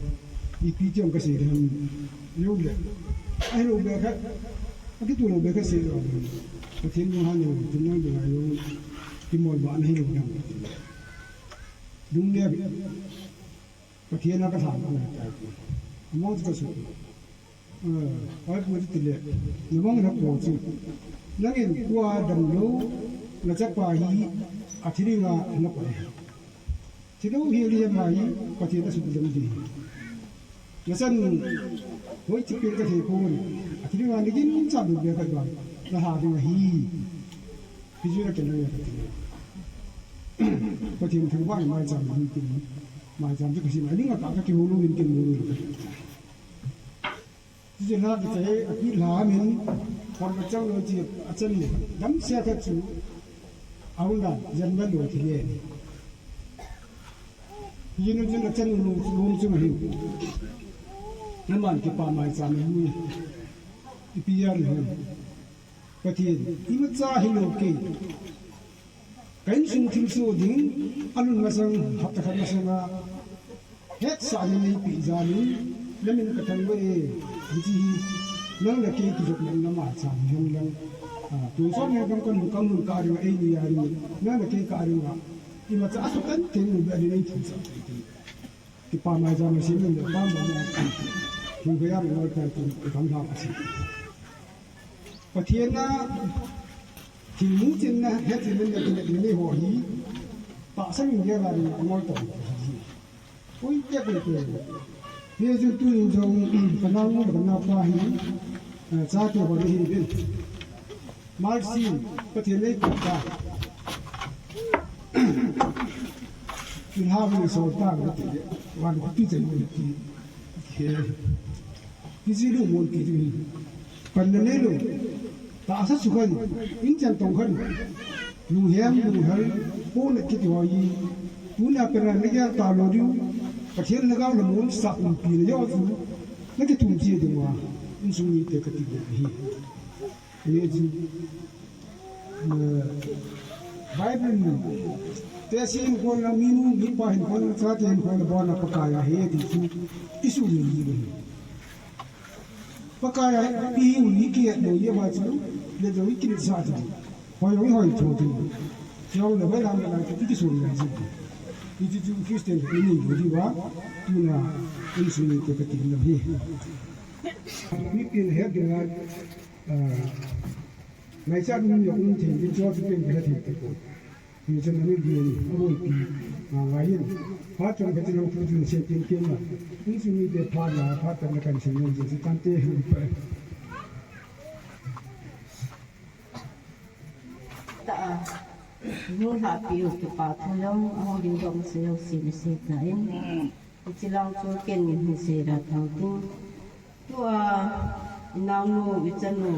ipi tiang ka sei de ham, yo le. Ai lo be kha, a kitu lo be kha sei lo. Pathen lunghan jong, tun jong ding a jong, kimol ba na hi lo jong. Lungnia, Pathen a ka than, a na tai. Among ka su. Eh, oi pu ti le, na mong na ko chu. Nangin kua dam lo, na chapa hi, a thi dinga na ko. Thi lo hi li ma hi, Pathen a suk dam di. Na chan, hoi chi pen ka thei pon, a thi dinga ni gin cha bu be ka ba, na ha dinga hi. Hi ju na ken na ya ka ti. Pathen thangvah in maicham hi kin, maicham chu ka sim, a ning a ta ka kihou louvin kin mu lo. Chuche lha kichai a kilha min, kon ka chang lo chi a chan ni, dam sia khat chu, a hun dan, jan ban lo thi le. Hi nu chun a chan lo, lo chu ma hi. Na man kipa maicham hi. Ipi a ni hen. Pathen, imacha hi lo kei. Ka insung thilsoh ding, alun masang, hapta khat masanga, hetsahna neipeh jal in, namin kathangvah e, hiche hi, nang le kei kijopna in ama cha hi hung lang. Ah, tonsot ni gam kalhun, kalhun kah dinga, eini a dinga, nang le kei kah dinga, imacha asutan teng u beh a dinga eithusah thei ti. Kipa mai jam a sim in le pam mo mo. Hung gaya mo mo kan kin kan ha ka si. Pathen a thilmu chinna, hechinna, kinepna nei ho hi, tahsa min gei a dinga ngol tah hi. Ui, te te te. Hijeh chun tunin jong, ka naonu le ka naopa hi, eh, chate ho le hin hin. Mercy, Pathen nei kou ta. Thilha vang sol ta ka ti le, van ka ti chen mo ti. Ke. Hiche lungmon ti ding hi. Panna neilou. Tahsa sukhen, inchen tongkhen. Lunghem, lunghel, pona kiti ho hi. Tuna pena nagel talou diu. Pathen lhagao le monsah umpi le jong chu. Nakithum cheh diu a. Insung mite kati le hi. Hichu, eh, Bible in, tehse hinkho le minu, mipa hinkho le, chate hinkho le, abona Pakai ahi ti chu, isu ni ni. Pakai ahi, ihiu ni kihet lou, ihi ma chu, le jong ikinsah chu. Hoi jong ihoi tho chu. Jong le hoi lam le lam chu, ikisui ni chu. Hichu chu Christian, ini ni diu a, tuna, insung mite kati le hi. Mipin het ding a, ah, Ngaichat um jong um thei, tin chu chu pen kila thei ti ko. Ni chan ani din, aboipi, ah, ngai in. Phat chom kati lang thu chun se tin ken na. Insung mite phat la, phat tan kan se ni se tan te hu pa. Ta a, nu la pi u kipa thu jong, ahung ding jong se jong se ni se ta in. Hiche lang chu ken hin sei ra thou tin. Tua, i naonu, i chanu,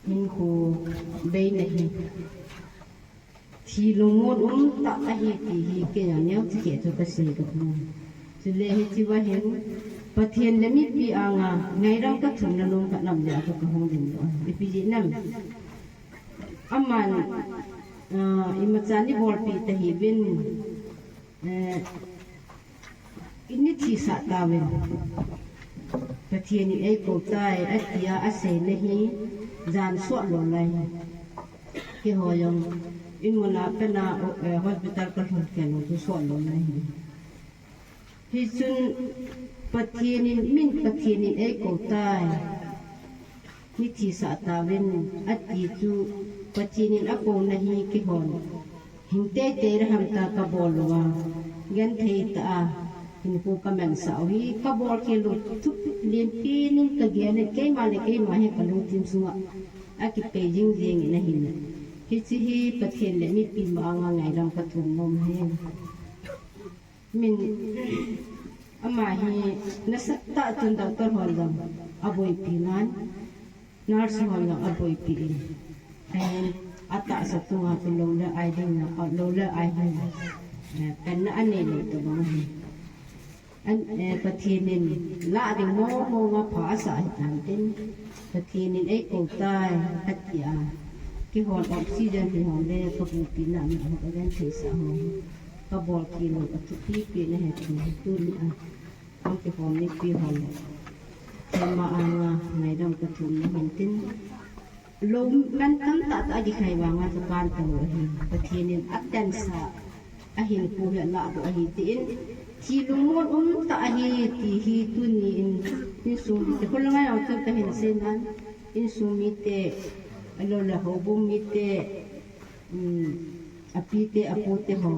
hinkho beina hi. Thi lungmon um tah ahi ti hi kei a neo chikeh chu ka sei ka um. Chule hiche va hin, Pathen le mipi anga, ngaidam ka thumna nom ka nam le a ka hung ding lou. Ipi jeh ham. Aman, ah, imacha nei bolpeh ta hih uvin. Eh, in nei thisah tauvin. Pathen in eikou tai, atia aseina hi, jan sot lou lai hi. Keiho jong, in muna pena, eh, hospital ka lhun kei lou chu sot lou lai hi. Hichun Pathen in, min Pathen in eikou tai. Nei thisah tauvin, ati chu Pathen in akouna hi keihon. Hing teitei le hamtah ka bol lou a, genthei tah a, hinkho ka mansah u hi, ka bol khel lou thupi lienpen in ka gel in, keima le keima hi ka lungthim sunga, akipei jing jing in ahi. Hiche hi Pathen le mipi ma anga ngaidam ka thum nom ahi. Min, ama hi nasatah chun doctor hon jong aboipi nan, nurse hon jong aboipi in. Ahin, atahsa chunga chu lou le ai ding na, lou le ai hin, eh, panna anei lou tobang ahi. An, eh, Pathen in lah ding mong mong a pha asah ahi tan tin. Pathen in eikou tai, atia. Keihon oxygen hi hon le, ka bupina a, ka genthei sah ho. Ka bol khel lou, ka thupi pen ahi ti hi tuni a. Hung kihom mipi ho le. Keima anga, ngaidam ka thum nom in tin. Lou man tamtah tah a kikhai vanga chu kan tao ahi. Pathen in atensah, ahinkho hi alah doh ahi tin. Thi lungmon um tah ahi ti hi tuni in, insung mite khol ngai ang chu kahin sei nan. Insung mite, alou le houbung mite, um, apite, apute ho.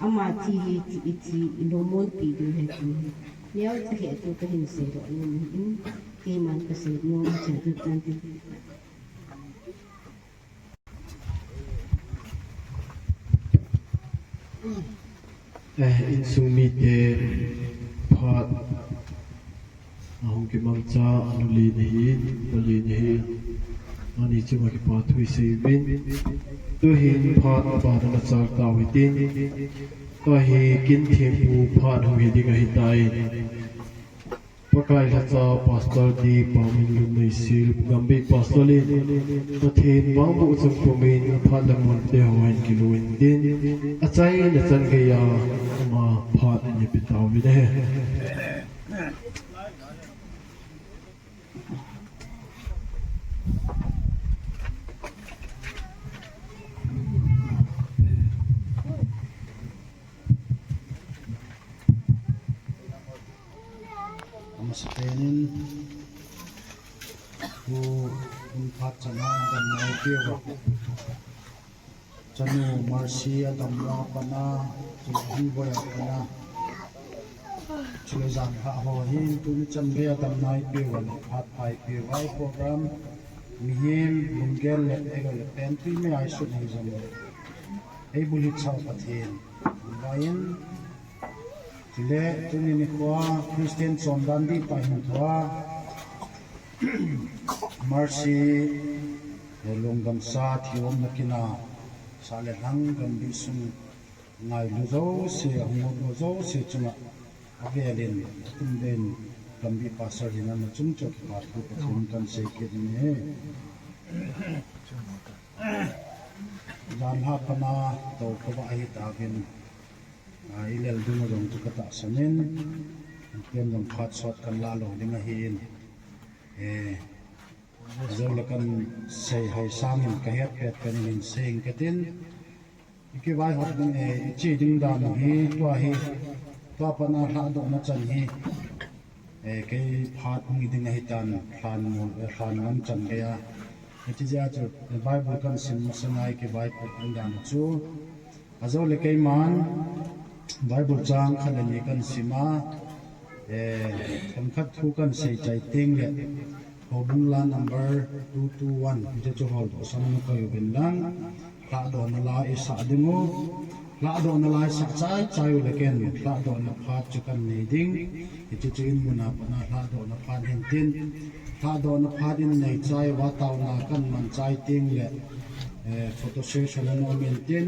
Ama thi hi thi, i thi, i lungmon pi diu ahi ti hi. Neo cha he chu kahin sei doh nom in, keiman ka sei nom cha chu tan tin. Eh, insung mite phat ahung kimangcha, anu le nahin, pa le nahin, ani chunga kipa thu isei uvin. Tuhin phat abana nachal tau hitin. Tua hi kin thempu phat hung hi ding ahitai. Pakai lhacha Pastor D. Paminlun Neisi, Gambih Pastor in Pathen vangboh chun pumin aphat le mun te ho hin kilou intin, achaina chan geiya ama phat eipeh tauvin ahi. Amasapen in, tu, tun phat chana damna eipeuva, chanu Mercy adamna pat a, chule hung boi a pat a, chule janhi ho hin tuni chan geiya damna eipeuva le phat pha eipeuva, program mihem lunggel le, eile le pen tui me a eisut nei jong le, eibulhit chauva Pathen vaiyin, chule tuni nikho a Christian chondan dihtah hin thua, Mercy, eh, lungdamsa thi umna kin a, sah le lhang Gambih sung ngailu jouse, ahung umlu jouse chunga avelin, atumden Gambih Pastor hin ana chung cheh kipa thu Pathen kahin sei kit in ahi. Janhi a pat a tou kavah ahi tauvin, a, eilel ding jong chu katahsan in, ken jong phat sot kahin la lou ding ahin, eh, ajou le kahin sei hoi sangin kahet pet pen in sei inge katin, ikivaihop ding, eh, iche ding dan u hi, tua hi, tua pat a lhadohna chan hi, eh, kei phat hung hi ding ahitan, lhan mun, eh, lhan mun chan geiya. Hiche jeh a chu, eh, Bible kahin sim masang a ikivaihop ding dan u chu, ajou le keiman Bible chang khat le ni kahin sim a, eh, themkhat thu kahin sei chai teng le, Houbung la number two two one, hiche chu holdoh sanga koi uvin lang, lhadohna la isah ding u, lhadohna la isah chai chai u le ken, lhadohna phat chu kahin nei ding, hiche chu in mun a pat a lhadohna phat hintin, lhadohna phat in nei chai uva taona kahin man chai teng le, eh, photo session ana um intin,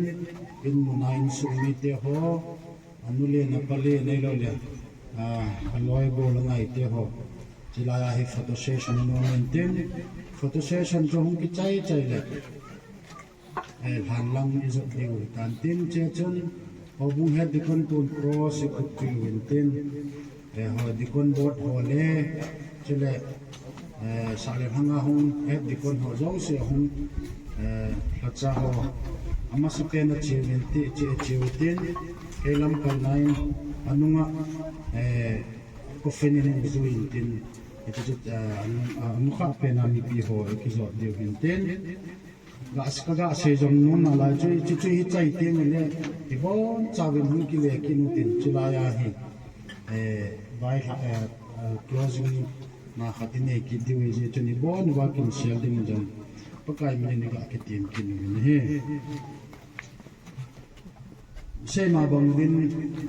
in mun a insung mite ho, anu le apa le neilou le, ah, aloi gol angaite ho, chulai a hi photo session ana um intin, photo session chu hung kichai chai le, eh, lhan lang ijot diu hitan tin, hiche chun Houbung Head Deacon tun cross ikhup peh u hintin, eh, ho Deacon Board ho le, chule, eh, sah le lhang a hung Head Deacon ho jouse ahung, eh, lhacha ho, amasapen a cheu hintin, che, cheu tin, kei lamkai na in, anunga, eh, coffin in hung jui intin, hiche chu, eh, anu, anu khat pen a mipi ho ikijot diu hintin. Ga, kaga sei jom nom nalai chu, chu, chu hiche chai teng le, ibonchauvin hung kile kit utin, chulai a hi, eh, vai lha, eh, eh, closing na khat inei kit diu ahi jeh chun, ibon uva kinsel ding jong Pakai min in iga kitem kit uvin ahi. Seima bang uvin,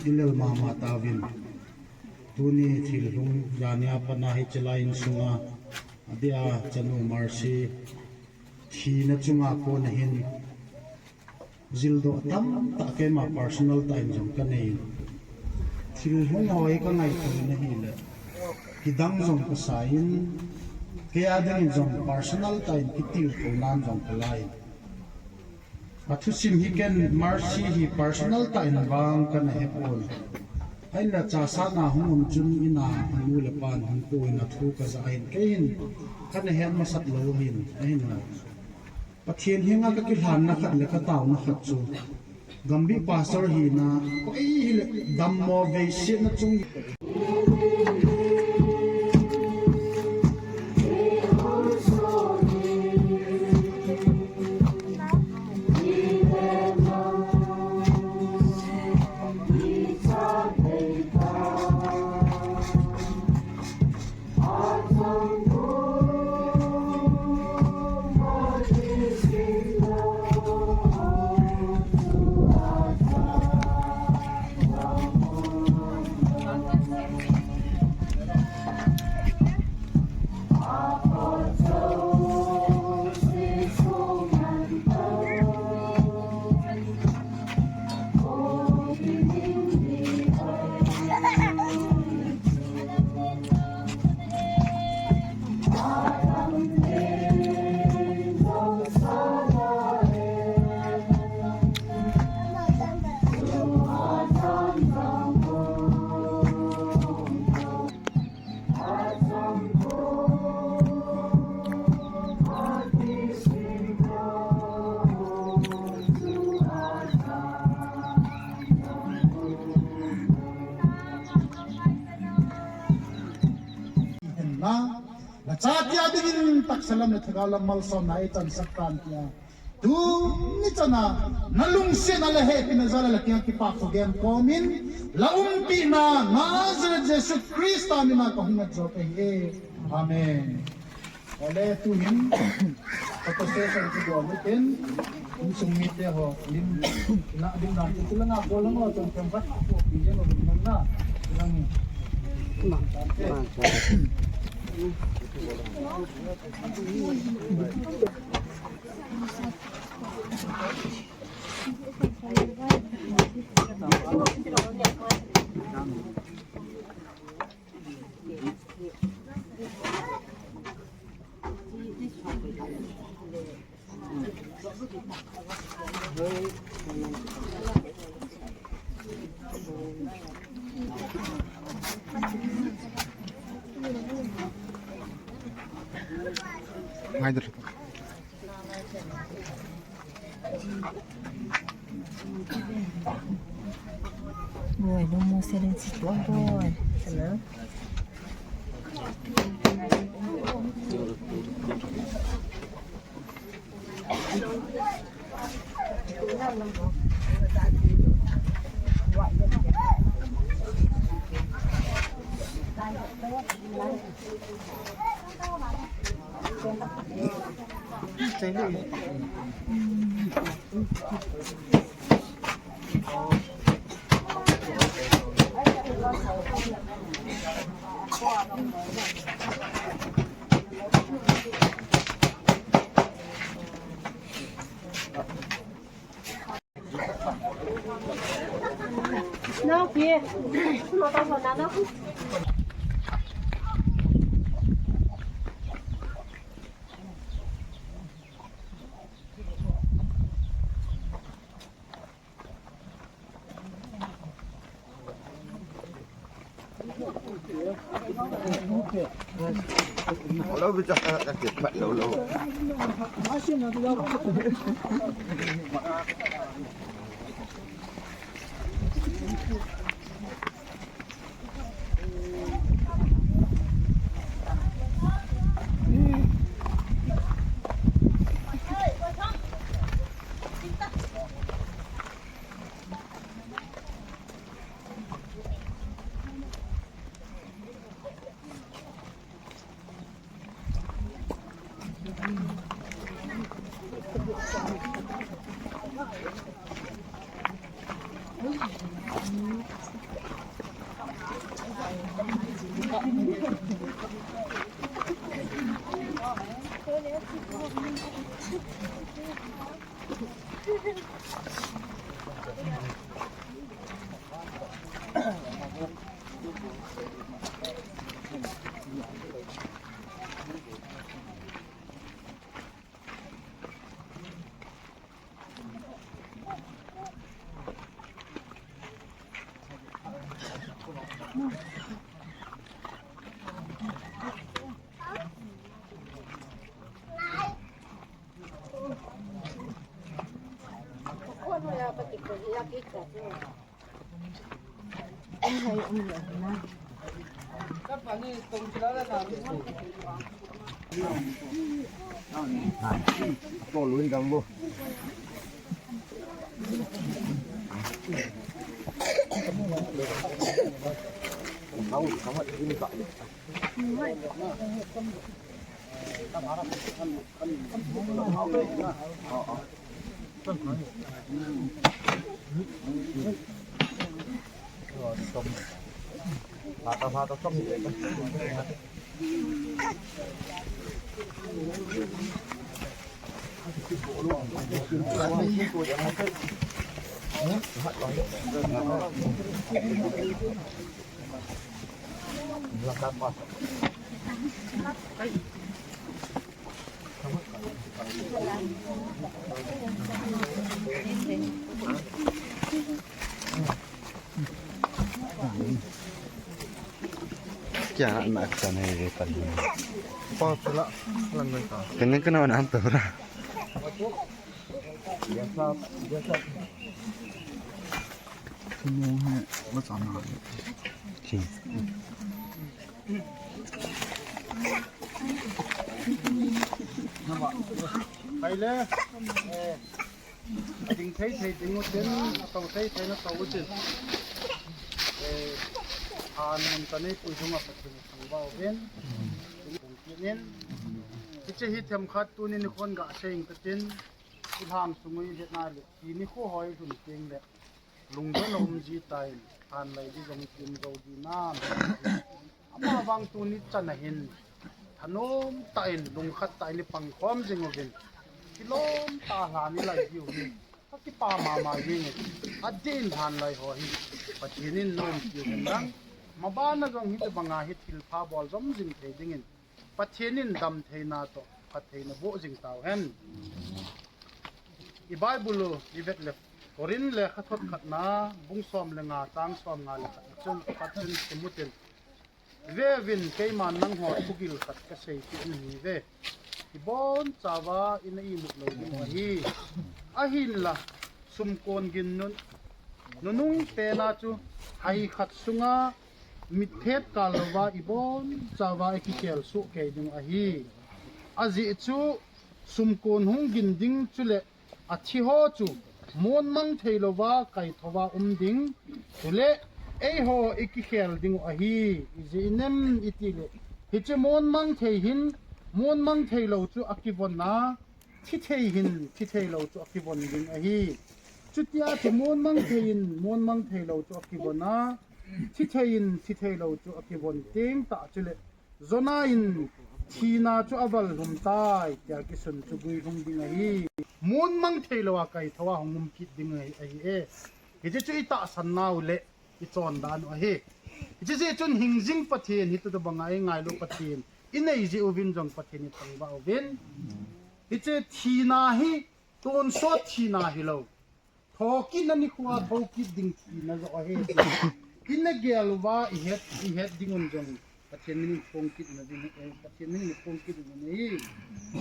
ilel mama tauvin. Tuni thil lhung jani a pat a hiche lai insunga, adeh a chanu Mercy thina chunga kona hin, jildoh tamtah keima personal tah in jong kanei in. Thil lhung ho hi kangaito in ahile, kidang jong kasa in, kei a ding in jong personal tah in kitilkhou nan jong kala in. Athusim hi ken Mercy hi personal tah in vang kana hepon. Ahinla chasatna hung um chun in a anu le apan hung kou in athu kajah in kei hin kana het masat lou hin, ahinla Pathen henga kakilhanna khat le kataona khat chu Gambih pastor hina, koi hile dammo veisetna chung Na chate a dingin taksa lam le thagau lam malsomna eichansak tan tia, tuni chana nalungsetna le hepina jal a la kiang kipah thu gen komin, la umpina Nazareth Jesu Christa mina kahung ngat jo kahi e. Amen. Ole tuhin photo session kibol uten, insung mite ho lim na lim na ti la na bol ngo chon kan vat ko pi je no lim na lang. Boy, no more selling sit down, boy. Hello. Kya na action hai ye pal. Pa sala lang ta. Kene kena na to ra. Yes sir. Yes sir. Kuno hai, what's on? Sim. Ahile, eh, ding thei thei ding utin, ato thei thei na to utin. Eh, han mun kanei pui dunga Pathen thangvah uvin. Nin. Hiche hi themkhat tuni nikho gasei ing katin. Ilham sung u ihet na le, ti nikho hoi lhun teng le. Lungdon a um ji tan, thanlai di jong kim jo di nam. Ama vang tuni chan a hin, thanom tah in, lungkhat tah in ipang khom jing uvin. Kilom tah a lhan ilai diu hi. Kakipah mama jing e. Adeh in thanlai ho hi, Pathen in nom diu hin lang. Maban a jong hitobang a hi thilpha bol jom jing thei dingin. Pathen in damtheina toh, phattheina boh jing tauhen. I Bible u, i vet le, Korin lekhathot khatna, bung som le nga, chang som nga le khat chun, khat chun kimutin. Veuvin, keiman nangho thugil khat kaseipeh nahi uve. Ibon chauva ina imut lou diu ahi. Ahinla, sumkon gin nun, nunung pena chu, hai khat sunga, Mitphet kal louva ibon chauva ikikhel soh kei ding ahi. Ajeh chu sumkon hung gin ding chule athi ho chu mon mang thei louva kaithouva um ding. Chule eiho ikikhel diu ahi. Ijeh inem itile hiche mon mang thei hin mon mang thei lou chu akivon a, Thi thei hin, thi thei lou chu akivon ding ahi. Chutia chu mon mang thei in, mon mang thei lou chu akivon a. Thi thei in, thi thei lou chu akivon teng tah chule. Jonah in thina chu aval lhum tai, tia kisun chu guilhung ding ahi. Mon mang thei lou a kaithou a hung um kit ding ahi, ahi e. Hiche chu itahsan nau le. I chondan u ahi. Hiche jeh chun hingjing Pathen, hitobang a ingailu Pathen, inei jeh uvin jong Pathen ithangvah uvin. Hiche thina hi, tonsot thina hilou. Thokit na nikho a thokit ding thina joh ahi. Ina gel uva ihet, ihet ding un jong Pathen min in phong kit na ding, eh, Pathen min in phong kit na ding.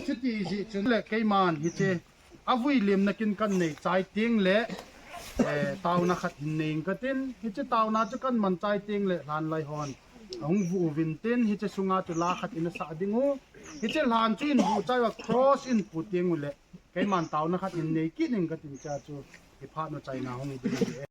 Chuti jeh chun le keiman hiche Avui lemna kin kanei chai teng le, eh, taona khat hin nei ing katin, hiche taona chu kanman chai teng le, lhanlai hon ahung vuh uvin tin, hiche sunga chu la khat ina sah ding u, hiche lhan chu in vuh chai uva cross in pu teng u le, keiman taona khat hin nei kit ing katin cha chu, Iphat nu chaina hung ding.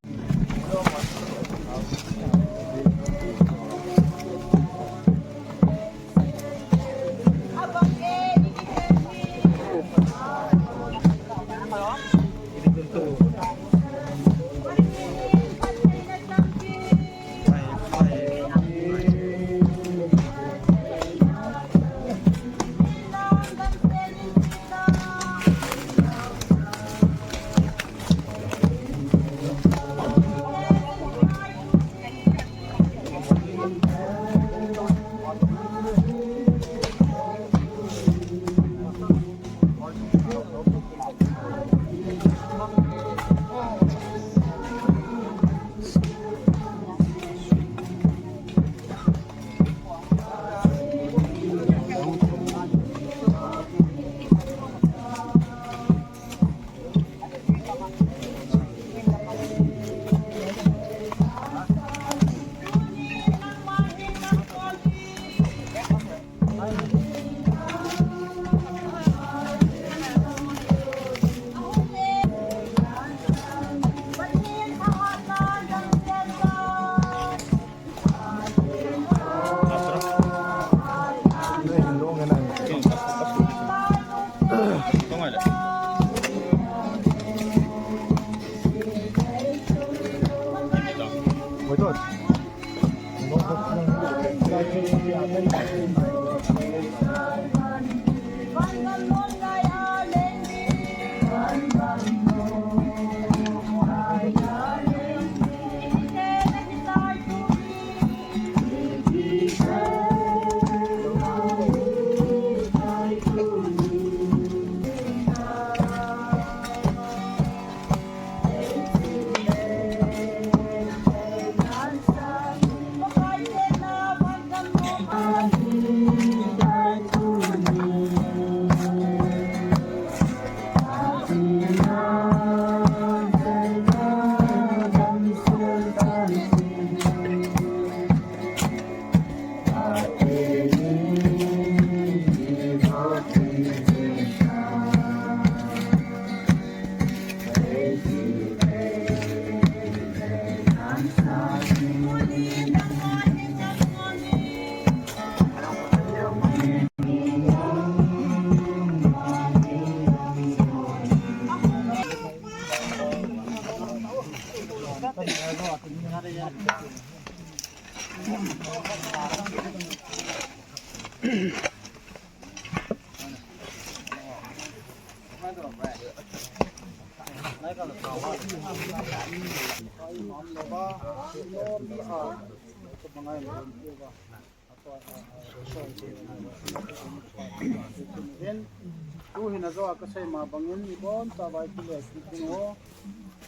Tuhin ajo a kasei ma bangin ibon chavai kile kitin ho.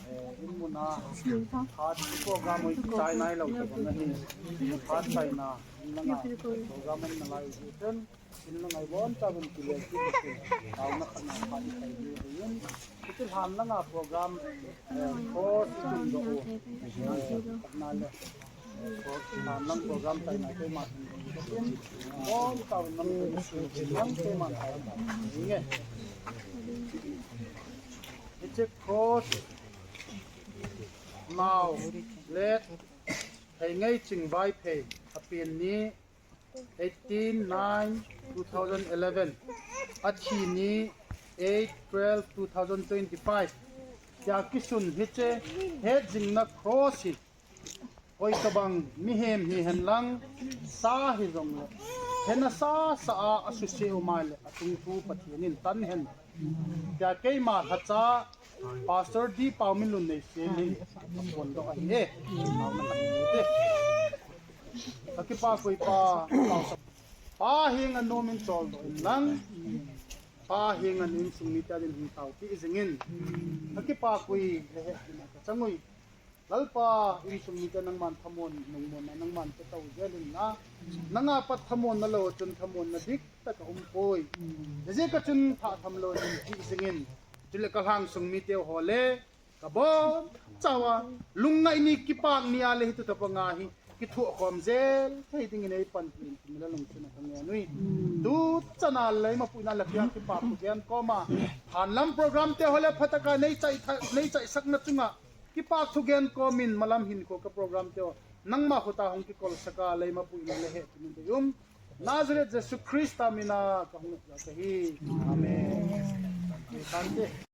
Eh, in muna hat program oi chai nai lo tabang ahi. Hat chai na in langa program in nalai ujin. In langa ibon chavin kile kitin. Tauna khana hat chai ni ujin. Iti han langa program, eh, course tun do u. Khana le. Program, program tai na keima. Bom tau nam su nam keima tai na. Inge. Hiche course nau le Theingaichin Vaiphei, apen ni eighteen nine two thousand eleven, athi ni eight twelve two thousand twenty-five. Tia kisun hiche hetjingna cross hi Hoitobang mihem hihen lang, sa hijongle, hena sasa a asuse u maile, atungthu Pathen in tan hen. Tia keima lhacha, Pastor D. Paominlun Neisen hi, aphondoh ahi e. Paona kan hi te. Kakipah koi pa, pa henga nomin choldoh in lang, pa henga insung mite adin hung taopi jingin. Kakipah koi, he he, kachangui. Lalpa, insung mite nangman thamon, nungmonna nangman petou jel in na. Nanga pat thamon nalou chun thamon na diktah a umpoi. Hijeh a chun thah tham lou in ti jingin. Chule kalhangsung mite ho le, kabon chauva, lungngai ni kipak ni a le hitu tobang a hi, kithuh khom jel thei dingin eipanpi in ti mila lungchun a kangen ui. Tuchan a le mapuina le kia kipak thugen koma. Hanlam program te ho le phatah a neichai tha-, neichaisakna chunga. Kipak thugen komin malam hinkho ka program teo. Nangma khuta hung kikolsaka le mapuina le hehpina deium. Nazareth Jesu Christa mina kahung ja kahi. Amen. Kante.